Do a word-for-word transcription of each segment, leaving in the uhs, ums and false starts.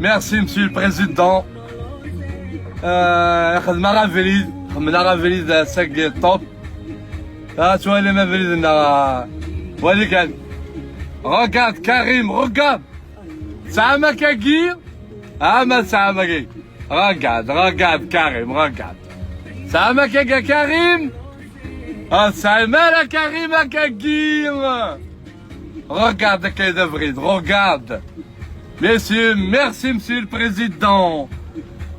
Merci, monsieur le président. Euh, xedmeɣ abrid, xedmeɣ abrid, euh, seg top. Ah, twalim abrid-nneɣ, ah, wali kan. Regarde, Karim, regarde. Tesɛam akagi? Ah, ma tesɛam akagi. Regarde, regarde, Karim, regarde. Tesɛam akagi, Karim? Ah, tesɛam ara, Karim, akagi. Regarde, akagi d abrid, regarde. Monsieur, merci, monsieur le président.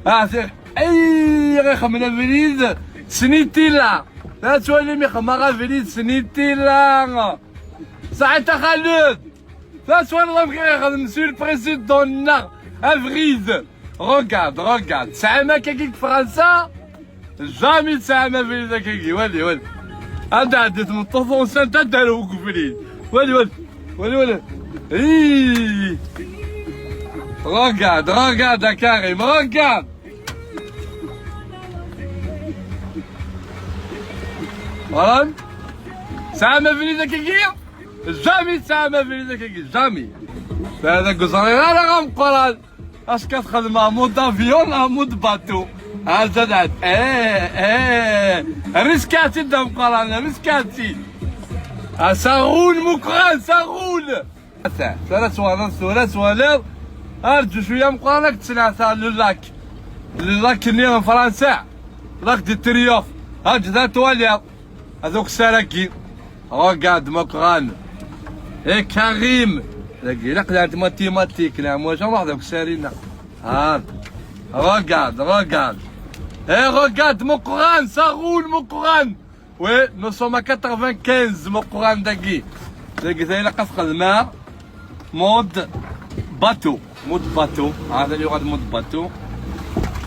Ah, c'est, ay, ixemmen abrid, snitila. La twalim ixemmeɣ abrid, snitila. Saɛid Xaled. La twaliḍ amek i ixdem monsieur le président-nneɣ abrid. Regarde, regarde. Tesɛam akagi deg Fransa? Jamais tesɛam abrid akagi. Wali, wali. Ad d-ɛeddi tmeṭṭut unsant ad d-arew deg ubrid. Wali, wali. Wali, wali. Ih. Regarde, regarde, a Karim, regarde. Voilà. Tesɛam abrid akagi? Jamais tesɛam abrid akagi, jamais. Hada ur ẓriɣ ara ameqqran. Acu ka txedmeḍ, mode avion neɣ mode bateau? Azal ɛad. Eh, eh. Riskati d ameqqran, riskati. Ah, ça roule, Meqqran, ça roule. Ata, tura twalaḍ, tura twalaḍ. Arǧu cwiya, Meqqran, ad k-ttneɛteɣ le lac. Le lac-nni n Fransa. Lac du Triomphe. Arǧu da twaliḍ. Ad ukessar-agi. Regarde, Meqqran. Eh, Karim. Dagi, ilaq d mathématique, la, moi, j'en ai de Sarina. Ah. Regarde, regarde. Eh, regarde, Meqqran, ça roule, Meqqran. Oui, nous sommes à quatre-vingt-quinze, Meqqran, dagi. Dagi, ça, ilaq ad xedmeɣ. Mode bateau. Mode bateau. Ah, il y aura de mode bateau.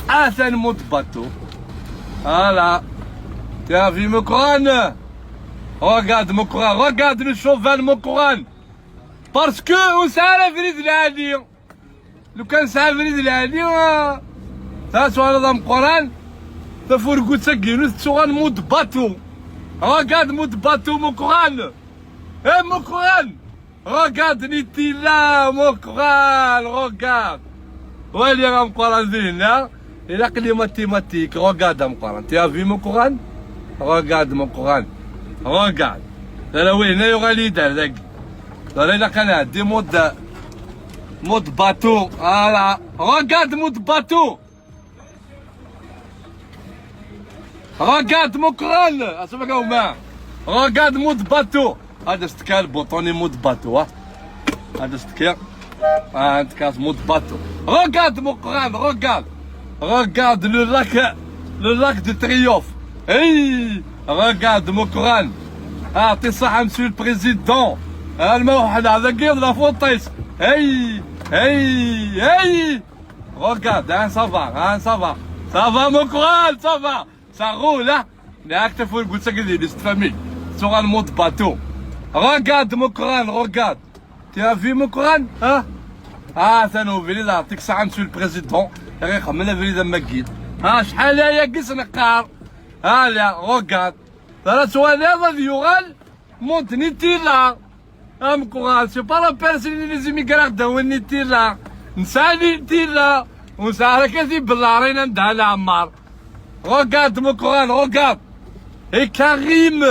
Ah, c'est un mode bateau. Voilà. T'as vu, Meqqran? Regarde, Meqqran. Regarde le cheval, Meqqran. Parce que on s'arrête de la Lukan sɛa abrid lɛali, ah, ta twalaḍ a Meqqran, tafurgut-agi-inu tettuɣal mode bateau. Regarde mode bateau, Meqqran. Eh, Meqqran. Regarde, nitila, Meqqran, regarde. Wali a Meqqran dinna. Ilaq les mathématiques, regarde a Meqqran. Tu as vu Meqqran? Regarde Meqqran. Regarde. Tura wihin yuɣal-iyi-d ar dagi. Tura ilaq ad nɛeddi mode, mode bateau. Voilà. Regarde mode bateau. Regarde Meqqran. Asma gawma. Regarde mode bateau. Hada s-tekka lbuṭuni mode bateau, ha. Hada s-tekka. Ah, en tout cas, mode bateau. Regarde, Meqqran, regarde. Regarde le lac, le lac de Triomphe. Hey, regarde, Meqqran. Ah, t'es ça, monsieur le président. Ah, le mawḥel, avec la fontaine. Hey, hey, hey. Regarde, hein, ça va, hein, ça va. Ça va, Meqqran, ça va. Ça roule, hein. Nɛak tafurgut-agi d yelli-s n tfamilt. Tuɣal mode bateau. Regarde, Meqqran, regarde. Tu as vu Meqqran, ha? Ah, atan ubrid, aɛṭik saɛa, monsieur le président. Ixemmen abrid am wagi. Ah, acḥal ayagi s-neqqar. Ah, la, regarde. Tura twaliḍ ad yuɣal mode nitila. A Meqqran, c'est pas la peine si les immigrés d-awin nitila. Nesɛa nitila. Ur nesɛi ara kan tibellarin anda leɛmer. Regarde Meqqran, regarde. Et Karim.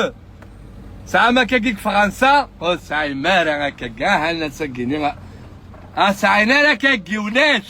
Tesɛam akkagi deg Fransa? Ur tesɛim ara akkagi. Aha, nnan-as akkagi-nni. Ah, sɛin ara akkagi, ulac.